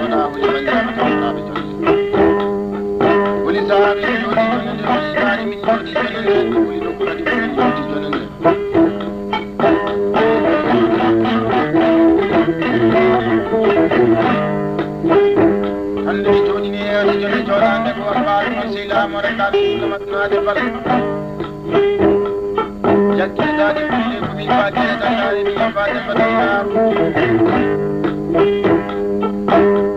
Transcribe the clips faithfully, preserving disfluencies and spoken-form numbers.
Wona woni banndiraaɓe tawtoraaɓe jonde. Woni sahaa min jooɗi jonde, woni sahaa min jooɗi jonde, woni nokku kadi min jooɗi jonde. Hannde mi jooɗini e yeeso jonde jooɗaande ko on mbaɗo on sehilaaɓe mo renndaa ɗum ɗum aduna de bal. Jaggi daɗi kulle ko min faati e daɗaare mi yabbaade mbaɗa yaaru.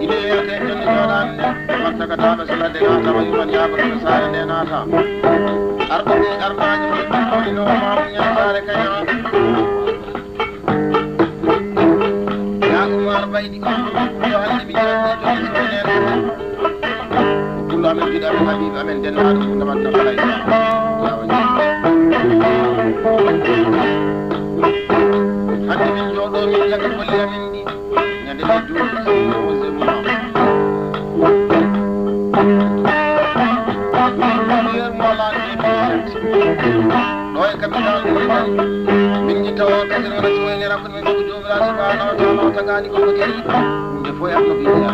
Ine yeeyata e jonde jooɗaande. Ɓe watta ka daaba so ladde naata, o yuman yaago to saare nde naata. Arɗo ɓe arɗaaji ɓe ɓe koli no maamu ñaataare kay an. Ya Umar Baydi on ko hannde min janngi to Ismaïl en. Ko pullo amen, giɗo amen, habiiɓe amen, dennaaɗo ɗum namatna kala e jaawa. Hannde min jooɗo min jaggi golle amen ɗi. Ñande ɓe duuɓi onzième mois. Min lumière mois la nuit puissante. Ɗo e capital ɗo e tan. Min ƴetta o kasere wona so wayne rakkude men ko Joomiraaɗo subhanahu wa taala o tagaani ko ko jari. Ɗum de fof e am no ɓiɗɗa.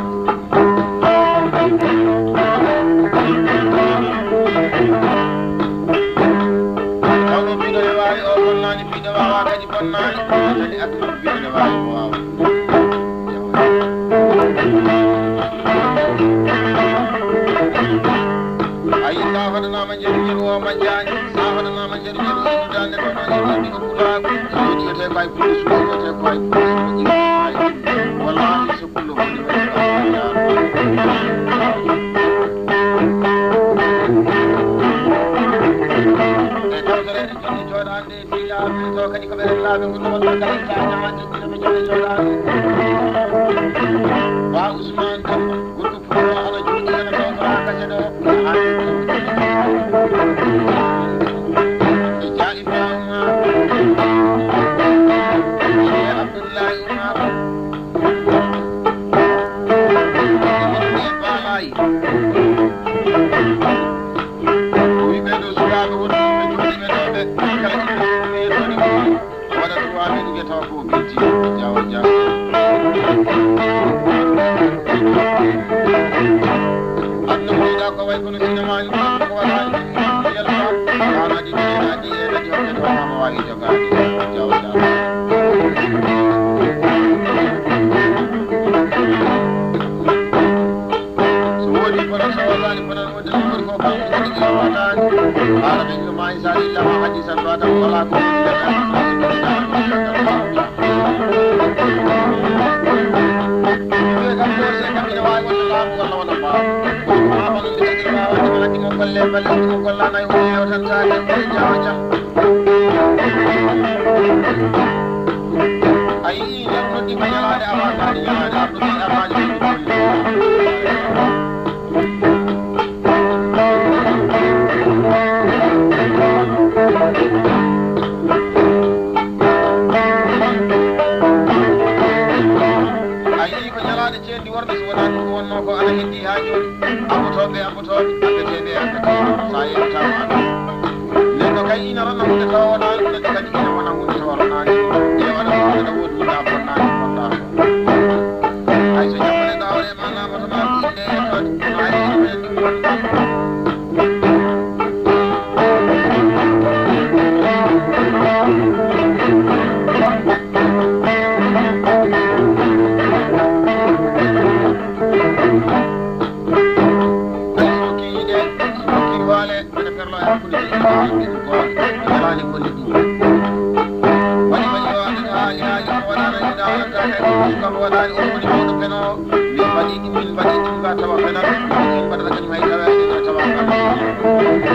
Taw ɗo piɗo e waawi o bonnaani. Ɓiɗɗo waawaa kadi bonnaani, kadi aduna ko ɓiɗɗo ne waawi mo waawa. A yii, sa hoɗanaama njeru njeru o majjaani, sa hoɗanaama njeru njeru o suddaande ko ɗon njeru njeru ko kulaagu, so wiyetee ko ay pullo suuɗi, wiyetee ko ay pullo suuɗi, wallaahi so pullo woni woni. E tawtoreede jonde jooɗaande. Sehilaaɓe men to kadi ko ɓe rennaaɓe ngurndan makko kala taa ñaama teddina ɓe jonde jooɗaande. Ba Usmaan Demba, gorko pullo ana jooɗi ana tawtoraa kase ɗo. E Jaa Ibrahima. E Abdullahi Umar. E Baalaayi. O wi ɓee ɗoo sukaaɓe wonɓe ɓe jooɗiiɓe ɗoo ɓe, kala ɓiɗɗo ɗum e yettode mum, o waɗa droit ɓe ɗum e tawa ko o belti. Jaawa jaawa. Aduna ko yiɗaa ko way kono sinema ni, ko waɗaani, ko yalta, kaanaji ɗi e ɗaɗi e ɗaɗi hoɓɓe to mama waawi jogaade. Jaawa jaawa. So woodi kono so wataani kono wonde ɗum woni ko kanko woni ɗum wataani. Haala ɓe ɗum maayi sa illa ma hadisan ba tan wala ko woni ɗum. Wiye kam ɗo se kam ina waawi wonde laamu walla wona mbaaw. Kono ko haama ɗum ɓe jogii waawa ɗum addi mo golle balle ɗum gollanayi woni yewtantaake woni jaawa jam. A yii, nder noddi ko ñalaande awa kadi ñalaande arɗo ɓe armaaji ɓe ɗum. A yii ko ñalaande ceenndi worɓe so wonaa ɗum ko wonnoo ko ana heddi haa jooni. Abbotooɓe, abbotooɓe, abbeteeɓe, abbeteeɓe, so a yeewtaama a ɗum. Neɗɗo kay ina rona huunde tawa wonaani, neɗɗo kadi ina wona huunde tawa ronaani. Ƴeewa ɗo huunde no woodi, huunde a bonnaani, bonnaani. Hay so jaɓɓane ɗaawre ma laamoto ma ko inde e yettode, ma e yettode ɗum woni. Ay, so kiide, so kiide waale, ene ferlo e hakkunde ɗi ɗiɗi ɗum goonga, walaani ko liɗɗi. Waɗi waɗi o annata haali haali, o waɗaana ina haalanta kay, kam waɗaani, o woni mawɗo penoowo. Min mbaɗi ɗum, min mbaɗi ɗum, ka tawa penal, min mbaɗata kañum hay tawa, tawa penal.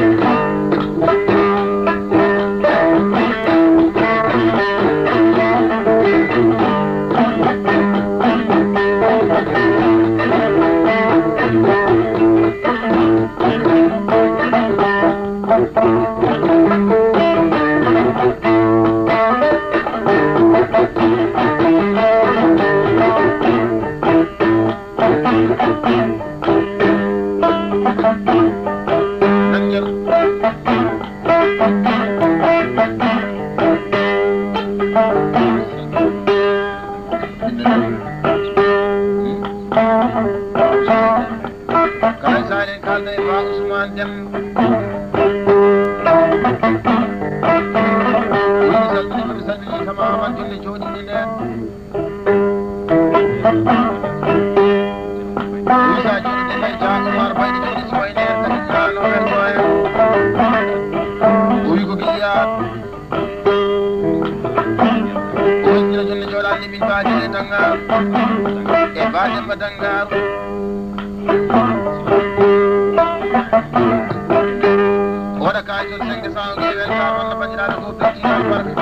Dem. Min salmini, min salmini tamaman jonde jooɗiinde nden. Musa jooɗiinde nden, Jaako Umar Baydi jooɗi Suwayneer, kadi Jaano Wertoen. O wi ko giɗiyaa. O wonndira jonde jooɗaani min baaji e Danngar. E baaji ma Danngar. Waɗa kaay toon senge sawo ge weltaama, walla banndiraaɗo ko ɓetti albarka.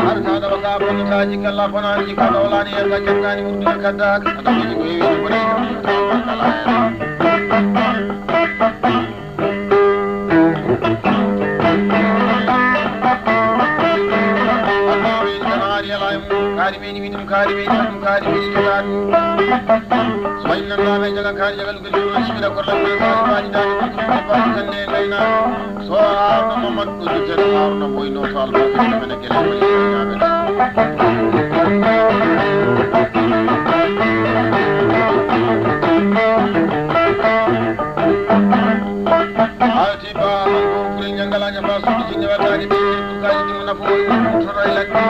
Har ka ɗo ka bonnataaji kala bonaani ka ɗo walaani en ka janngaani murdude kaddaaka. Adamuji ko heewi ko rewde kala. Kaari men wi ɗum, kaari men wi ɗum, kaari men wi ɗum, kaari men wi ɗum. So wayi nan laaɓe jaga kaari jagal ɓe ɗum, sibira ko lan men kaari maaji daani ko ɗum ko baɗi kande ngayna. So Haruna Mamadu ɗo jotteɗo Haruna Boy no to albarka men e gele woni ñaamen. Hawti ba man ko kurel ñangalaña ba suuɗi jinne wattaani ɓe kaji ɗimo nafu moy ɗum to roy lakki.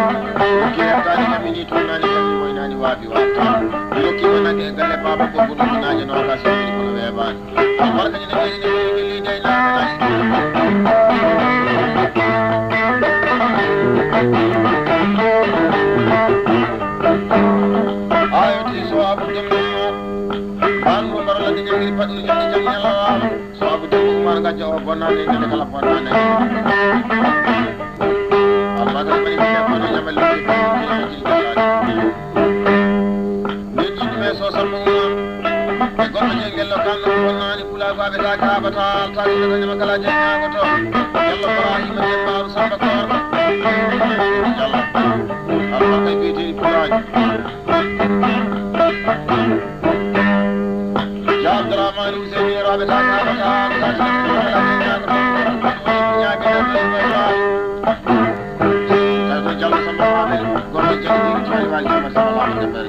Ke wattaani kamini to nani kamini moy nani wabi watta. Biro ki wona ke galle baba ko buru nani no ka sini ko webaani. Albarka ni ne ne ne ne na. Ayoti so abu dem. Ban ko barla ni ne padu jani jani Allah. So abu dem Umar ngajja o bonnani ñande kala bonnani. Albarka bari ko kono jamal leydi ko jilal jilal. Min jiddu men so sambo Umar. E gorko jengel lo kan bonnani pula ko abe ta ka bata ta ko ko nyama kala je nyago to. Yalla Ibrahima je baru samba ko. Yalla. Albarka be ti pulaji. Ya Abdurrahman Hussein ya rabe ta ka bata ta ko ko nyama kala je nyago to. Tawi ko Jallo Samba Faame, golle jawdi, tawi wali Samba Samba Faame Dembere.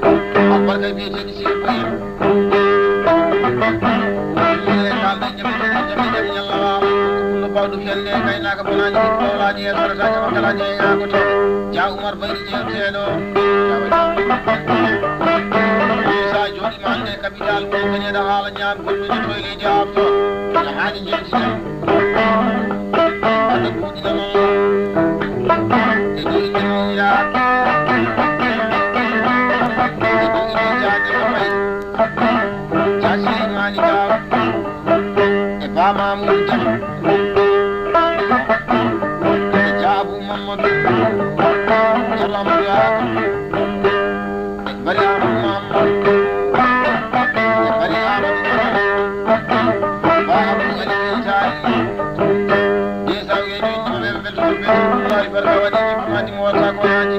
Albarka biyeteeɗi Seydi Boye. Kalɗe jaɓe, jaɓe, jaɓe, jaɓe, Yalla waama. Ko pullo bawɗo fiyande, kaynaaka bonaani, ko wawlaaji e sarata, jama kala je yaago to. Ja Umar Baydi jeewteeɗo. Jawa, jawa. Isa jooɗi ma hannde. Capital woni kadi eɗa haala ñaan goɗɗo ne toy leydi Afton. Ene haani jewtide. Mbaɗa kuuɗinanoo. E ɗo ine miira. E ɗo ine jaade no fay. Jaasi Maali Gaaw. E Ba Mamoudou Dem. E Jaabu Mamadou. Yalla mo yaaka. Bari Amadou Mamadou. Bari Amadou Mamadou. Ba Abou Ali Itali. Desa wiye ni ni be be to be. Bari barka wadi ni kuma ni mo ta ko ya ni.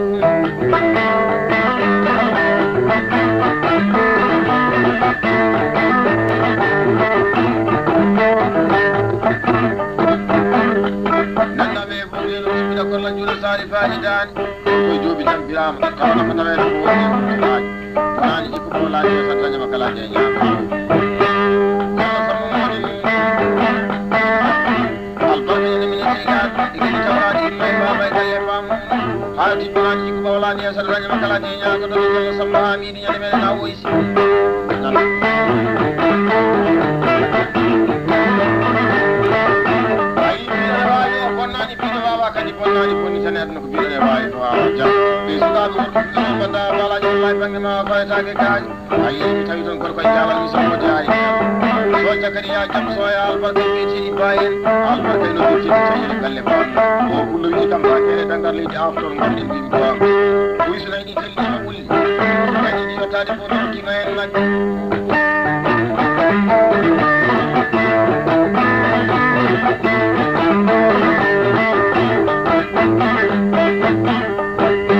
Nanda me bo ni no mi da ko la jure sari fa ni dan. Ko joobi tan biraama, tawa no ko tawee ko woni ko laaji. Ko naani jikko ko laaji, yo sattaje makko laaji e ñaama. Kala sabu woni albarka ene min e jeynaade, e kadi tawlaaji ɗum e baaba e galle faamu. Haa tippanaani jikko bawlaani e sattaje makko laaji e ñaama, ko ɗo Yalla Samba Hamiidi ñande men na woysi. Ayi, mi waawi o bonnaani. Ina waawa kadi bonnaani bonni tan e aduna ko mbiɗen e waawi ko waawa jam. Ɓe sukaaɓe worɓe fuɗɗino mbaɗa balaji wallahi bannge ma faytaake kaaji. A yeeyi mi tawi toon gorko e jaalal mi somo jaari. So Jakariya jam so e albarka mbiyeti Ibrahim. Albarka ino mbiyeti tawi e galle ma. O pullo wiɗi kam ba kere dangar leydi aftor ngal en mbimi ko. Ɓuy so nayɗi telli ma ɓulli. Kadi ɗi yottaade fof ɗon kima en nag.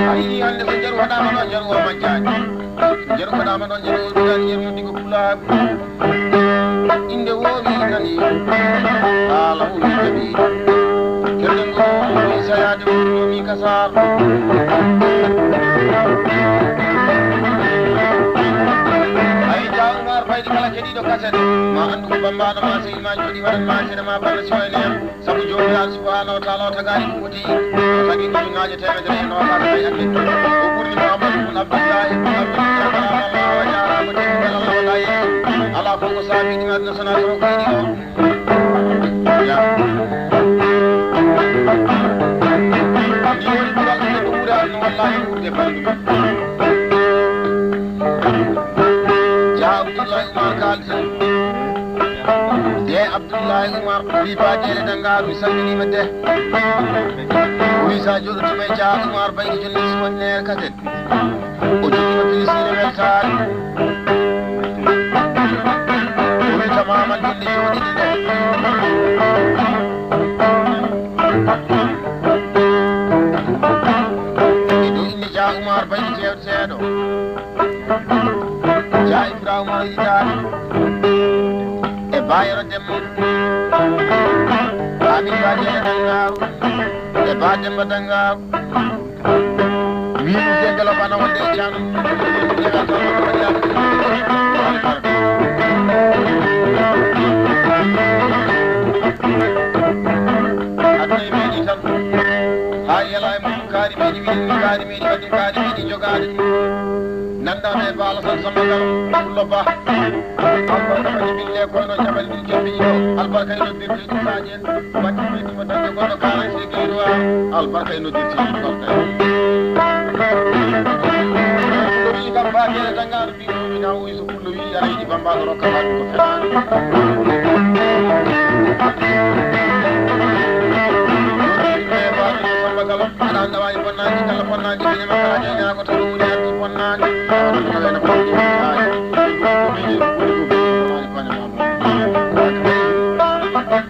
A yii hannde so jaru haɗaama ɗon, jaru o majjaani. So jaru haɗaama ɗon, jaru o dugaani, jaru noddi ko pulaagu. Innde woowi nani, haala woni jaɓi. Kelle ngo woni sayaade woni Kasar. Ay, Jaa Umar Baydi, kala keɗiiɗo kaset, ma anndu ko Bambaɗo ma sehil ma jooɗi waɗan ma sene ma balla siwayne en. Sabu Joomiraaɗo Subhaanahu wa Taala o tagaani ɗum o teyi. O tagi ko ujunnaaje teemedere e noogaas e nayi anne. O ɓurni Muhammadu bun Abdullahi bun Abdullahi karamallahu wajhahu, o jaaraama, teddungal Allah wonda e yeeso. Alaa fof ko saabi ɗum aduna so wonaa tawa ko yiɗi o. Ya. Ni woni dugal ɗum neɗɗo ɓuri aduna wallaahi ɓurde banndum. Jaa Abdullahi Umar kaalten. De Abdullahi Umar, wi Badeele Danngaar, mi salminiima de. O wi sa jooɗodiima e Jaa Umar Baydi Jonne Simoneer kaset. O jogiima Filistina weltaare. O wi tamaman jonde jooɗiiɗe nde. E dow innde Jaa Umar Baydi jeewteteeɗo. Jaa Ibrahima Idaani e Ba Yero Demba, Amin Ba Jeere Danngaar e Ba Demba Danngaar. Wiimi Jeegalo bana wonde e Caano. Aduna e meeɗi tan. Haa yela e mum kaari meeɗi wiɗi, kaari meeɗi waɗi, kaari meeɗi jogaade. Nanndaama e Ba Alasan Samba Galo, Pullo Ba. Albarka kadi bille kono jabal min jombiɗo. Albarka e noddirde ɗum saaƴe. Matti meeɗi mo dañde goɗɗo quarante-cinq kilo. Albarka e noddirde ɗum albarka. Ko wi kam Ba Jeere Danngaar. Ina o iso pullo wi, ara yiɗi Bambaɗo rokka ma ɗum ko fenaani. Joni ɓe mbaɗi Samba Galo, aɗa annda wawi bonnaani, kala bonnaani, ɓe ñama kala jeyna ko taw woni addi bonnaani. Tawa ko tawa ene bonnaani. Ko ɓe ñi ko ɓuri ko ɓe bonnaani bone ma.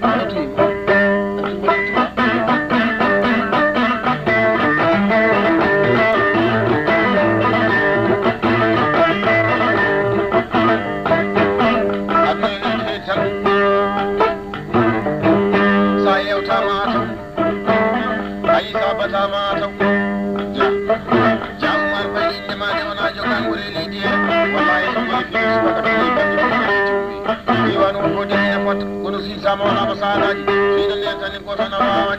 Aɗa tuyi. Sa yewtama tan, a yi sa batama tan. Ja, ja Umar Bay, inde ma nde wona jogango e leydi he. Wallahi so ɓuri fini subaka tan e bande ɗum. Diwan o fof de ina fotta, kono si sama wala ko saalaji, fiɗo nden tan en goto ana wawa.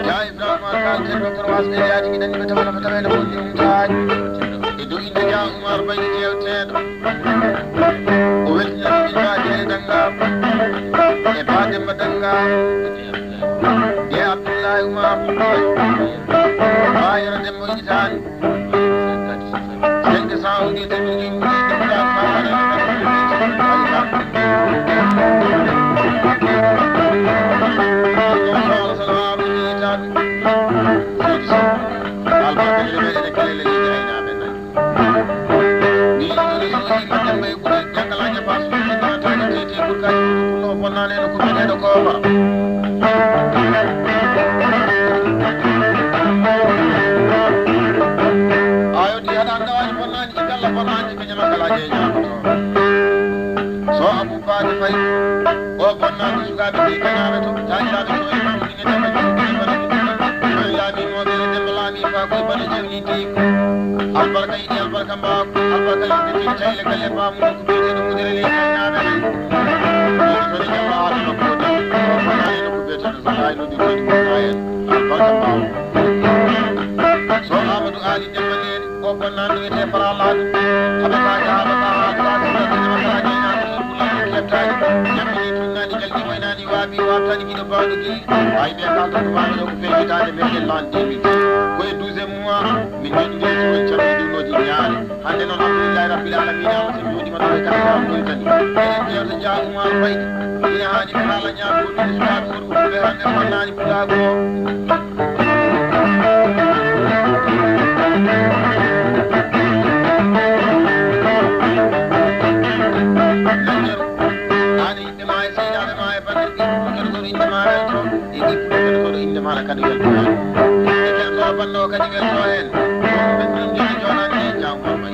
Ja Ibrahima Kal, ceerno Korwas, ɓe yaadi mi nani ɓe tawa ko tawede ko ɗum taani. E dow inde Ja Umar Bay jewteeɗo. O weltinani min Ba Jeere Danngaar e Ba Demba Danngaar e Abdullahi Umar. Ba Yero Demba Itaani. Cinq cent o ngi tedduji mbuɗi ɗum ɗan ma waɗa. Albarka ene meɗen e kelele leydi aynaaɓe nani. Ni ɗiɗo ɗo so yii Mademba e Ɓural Jangalaje Fass, ɗiɗo taani tete burkaji ɗum ɗo bonnani no ko biyeteɗo Koobara. Ayo di haɗa anda waji bonnani, ci Bella bonnani, ɓe ñama kala je ñamoto. So Abou Bade Faye, o bonnani sukaɓe ɓe kanaɓe to, tañiraɓe to e maɓɓe. Laami moɓere Demba Laami Faako e Bada Jawni Teeku. Albarka yiɗi albarka mbaako, albarka yimɓe tigi tayle galle baamu nokku biyeteeɗo Mudere ley aynaaɓe men. Ɗiɗo to ne Jalla Adama Koodi, o fanaani nokku biyeteeɗo Salaay noddi Koodi Konaayel. Albarka mbaako. So Amadou Ali Demba Neene, o bonnaan no wiyetee Fara Laaɗo. Haɓataake, haɓataa, haɓataa, haɓataa, haɓataa, haɓataa, haɓataa, haɓataa, haɓataa, haɓataa, haɓataa, haɓataa, haɓataa, Waawi, waawtaani giɗo baawɗo giɗi. Waawi ɓe kaalta ko baawɗo ko feewi hitaande meɗen lan deux mille. Ko e douzième mois, min njoɗɗini e suwol caɗeele ɗiwnoji ñaare. Hannde noon, alhamdulillahi rabbil alamina, so jooɗima ɗo e kala ko ɗoytani. Eɗen ƴeewta Jaa Umar Baydi. Ina haani ɓe haala ñaagol ɗum sukaaɓe worɓe ɓe hannde fannaani pulaagu o. Lanñeru, aane yimɓe ma e sehilaɓe ma e bandirɗi, keɗotoɗo innde ma welto, e ɗi keɗotoɗo innde maɗa kadi welto hen. E keɗotoɗo banndo kadi welto hen. Ɗum ɓe ɗum joni jooɗani e jawma may.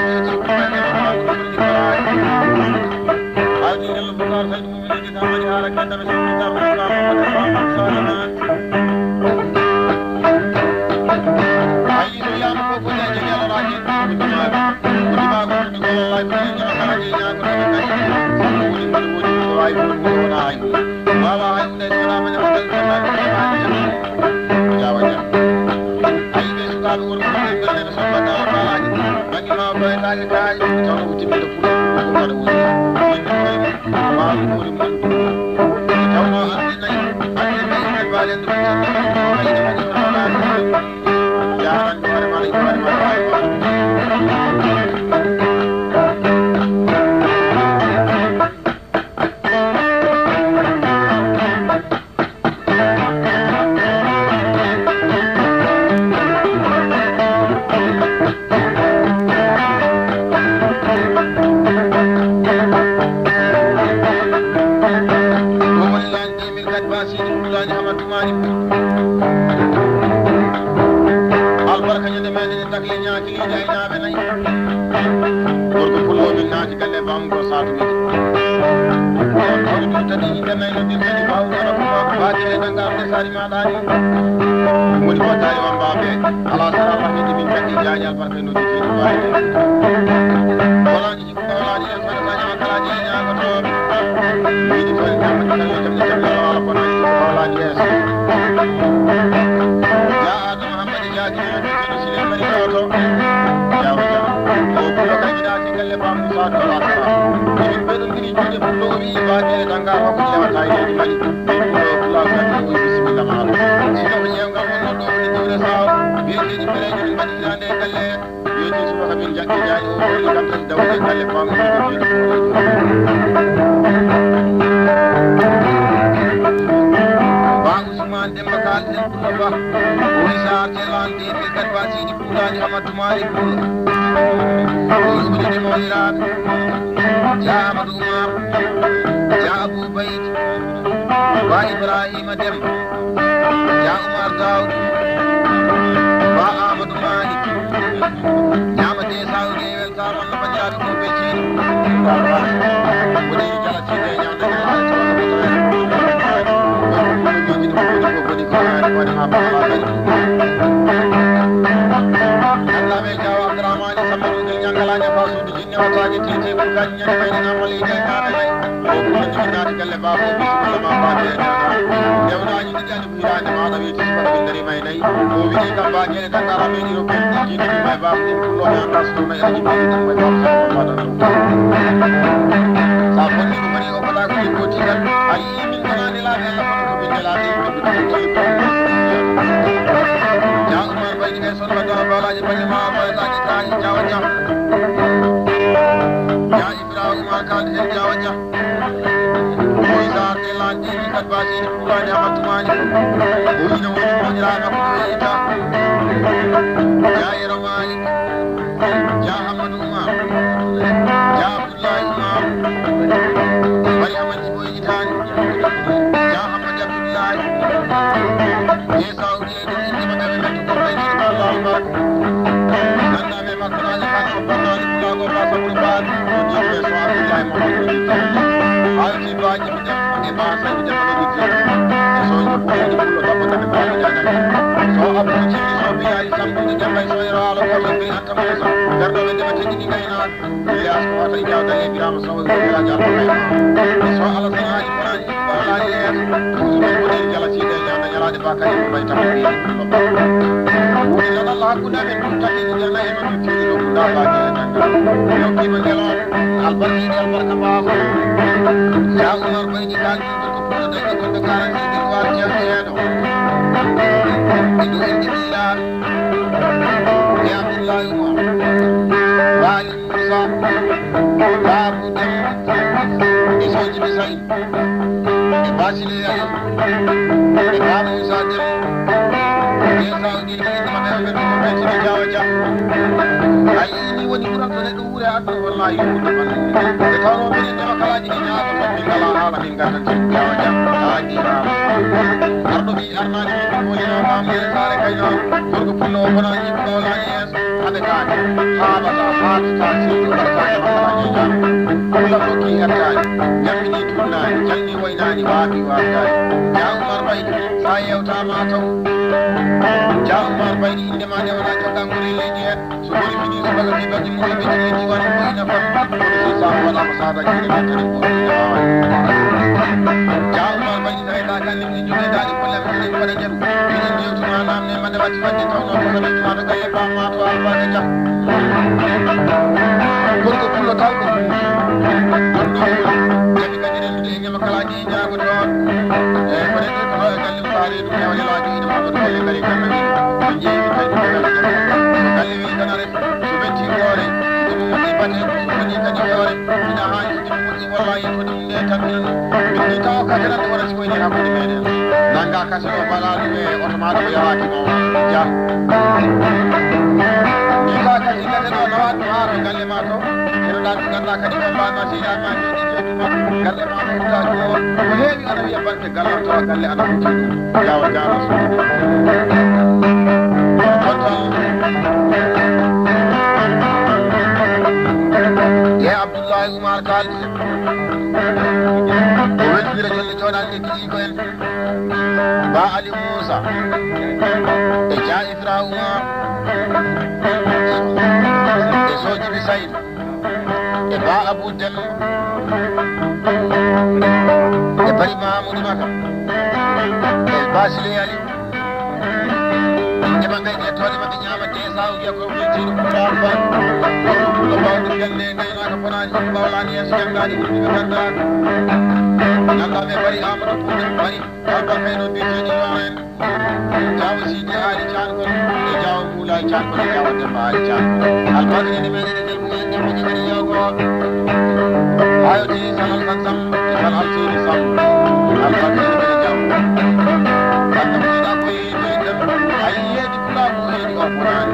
Albarka ñande meɗen e takle ñaaki liida e ñaaɓe nayi. Gorko pullo min naati galle bamum ko saatu min. On ko ɗum tadi yimɓe nayi no dirtani bawu ala ko baati e dangal de sari ma ɗaani. Woni ko taari on baabe. Ala sara ma hedi min kadi jaaji albarka no jiki baati. Wala Weeti subaka min jaɓɓi jaani o woni kam tan dawde galle faamu. Ba Ousmane Demba Kal en Pullo Ba. Woni Sarr Jelan de ɓe kat ba Sidi Pulani Amadou Mari Pullo. Yuɓɓude mawliraaɓe. Ja Amadou Oumar. Ja Abou Baydi, ba Ibrahima Dem, ya Oumar Daoud, ba Amadou Malick, ñaamate sawo ge weltaama no banndiraaɓe ko beltiiɗo. Woni jala tiiɗe ñaamde ko haa e soxna ko to en. Woni ko woni ko woni ko woni ko haa e woni maa baba Abou Baydi. Nanndaa men Diaw Abdourahmane Samba Ɗum Gel Ñankala Ñafa Suudu. Newataaji titi ko kañum ñande ɓayde nammal e nder naatane. O ko jogii naati galle baaba o bisimilla ma baaba e nder naatane. Ndewnaaji ɗiɗi ani ko hiraande maaɗa weeti sifata min darima e nayi. O wiɗi kam ba geɗe dakkara men iro ken jiɗi ma e baaba ɗum kullo e antas ɗum e aji ɓe ɗum e baaba sa ko mbaɗa ɗum. Sa fonni ko mari o kota ko ko tigal. A yii min kala ne laaɓe Allah kono ko min nelaaɓe yimɓe ɓe ko tigal. Ya Umar Baydi ɓe son wadda balaji bali ma ma ta ta jawa jawa. Ya Ibrahima Kane en Jaawa Jah. Moy Sarr e Landiini Kat Basini Kuubaani Amat Tumaani. O ina woni moƴƴiraama ko wiyata. Jah Yero Maalik. Jah Amadou Oumar. Jah Abdoulaye Oumar. Bari Amat Jibo Itaani. Jah Amat Abdoulaye. Yeesu Awdi. Nannda ɓe makko Alhaji Kane o bannaaɗo pulaagu o Baba Abdou Fall, o jiɗɓe so Abdoulaye Mamadou Diouf. Haalti baaji mi dem e baasa mi dem no Diouf. E so yo ko woni pullo baba kadi baba jaaga. So Abdou Cili so biyaali sambude dem bay so yero haala ko tan bi Anta Moussa. Garɗo ɓe dem tigi ni gayna. Ilyas ko wata e jawdal e Birama Sow e Alhaji Abdoulaye Mamadou. So Alassane Haaji Faraji. Wallaahi, yeeso. Ɗum ko ɗen jala siide e ñaande ñalaade bakari ko ɓay tawa ɓiye ɗum ɗo. Woni lan Allah hakkunde amen ɗum taki ko jana e men ɗum tiri ɗum ɗum ɗa baaji e nanga. Yokkima ngel on. Albarki ngel barka baaba. Ya Umar Baydi Kali ko ko puɗɗo dañde gonɗo quarante mille waat jewte heen o. E ɗo indi Milan. E Abdullahi Umar. Waali Musa. Baabu Dem. E Soji Bisay. E Basile Yari, e Baba Moussa Dem, e Saw Giri, e Mame Ahmed, ko Betty Diawa Dia. Ayi, ni woni ɓural to neɗɗo wuure aduna, wallahi, ko ɗum tan. E tawno mbiɗen ndema kalaaji ɗi ñaago tan, min ngalaa haala, min ngantan tan Diawa Dia. Haa Diawa. Arɗo ɓi arnaani min, min woni no, Bamle, Saare Kayna, gorko pullo, o bona, yimɓe, o laani yeeso. Hade kaake, haaɓata, haaɓata, sirtu, barkaade, barkaade, jam. Kuula bokki, ettaani, ñammini, tunnaani, jalni, waynaani, waabi, waabdaani. Jaa Umar Baydi, sa yewtaama taw. Jaa Umar Baydi, innde ma nde wonaa jokkango e leydi hee. So woni fini, so baga fi baji mum, ɓe jogii diwaan ko ina fam. Woni si sa waɗaama saada, jiiɗe men tani ko ina waawaani. Jaa Umar Baydi, tawi ka kalli, min jogi daali, ko lem, min mbaɗa jaru. Minen jewtuma, namne, mande, watti, watti, tawno, ko sabi, tuma, to galle, bamma, to albarka, jah. Gorko pullo tawko. Ɗum ɗo, jaɓi kadi rendude e ñama kalaaji e ñaago toon. E ko rendude ko ɗo e galle Bukhari, ɗum e wale laaji, ina Mamadou Galle Bari Galle wi. Min jeeyi min kadi ko galle. Galle wi kanare, so metti hoore, so ɗum woni bate, so woni kadi hoore, ina haani so ɗum moƴƴi, wallahi, ko ɗum nde tammin. Min ni tawa ka kadi wona si woni hakkunde meɗen. Nanga kasi o bala ɗum e oto ma ɗo yawaaki mo. Ja. Ni ka kasi kadi ɗo nawa ɗum haa ɗo galle ma to. Eno ɗa ɗum ganda kadi ko ba ma si ya ma ni ɗi joɗi ma. Galle ma ɗo ta ko. Ko heewi ana wiya barke galle to galle ana huti ɗum. Yawa jara so. Tonton. Ye Abdoulaye Oumar Kali. O weltira jolle jooɗaade e kiɗi ko en. Ba Ali Moussa. E Dia Ifra Oumar. E Sojibi Saïd. E Ba Abou Dem. E Bari Mahamoudou Maka. E Basile Ali. Ɓe ɓe ngayni e toole maɓɓe ñaama de sa o wiya ko weltiiɗo ko ɗaal ba. Ko bawɗo jannde e ngaynaaka fonaani ko bawlaani yeeso janngaani ko ɗiɓe nganndaaka. Nganndaa ɓe mbari Amadou Koumba mbari Alba Kayno mbiyetee ɗi noon en. Jaawo Sidi Aali Caan kon e Jaawo Muulaay Caan kon e Jaawo Demba Aali Caan. Albarka ene meeɗen e nder mumen ñammo jogori yewgo. Ayo ti salal kan sam, salal sidi sam. Albarka ene meeɗen jam. Albarka ene ko Ayi, heedi pulaagu, heedi o bonaani.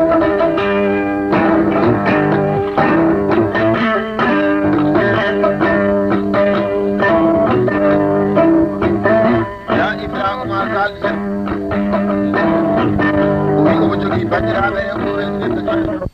Ya Ibrahima Sall, o wi omo jogii banndiraaɓe e o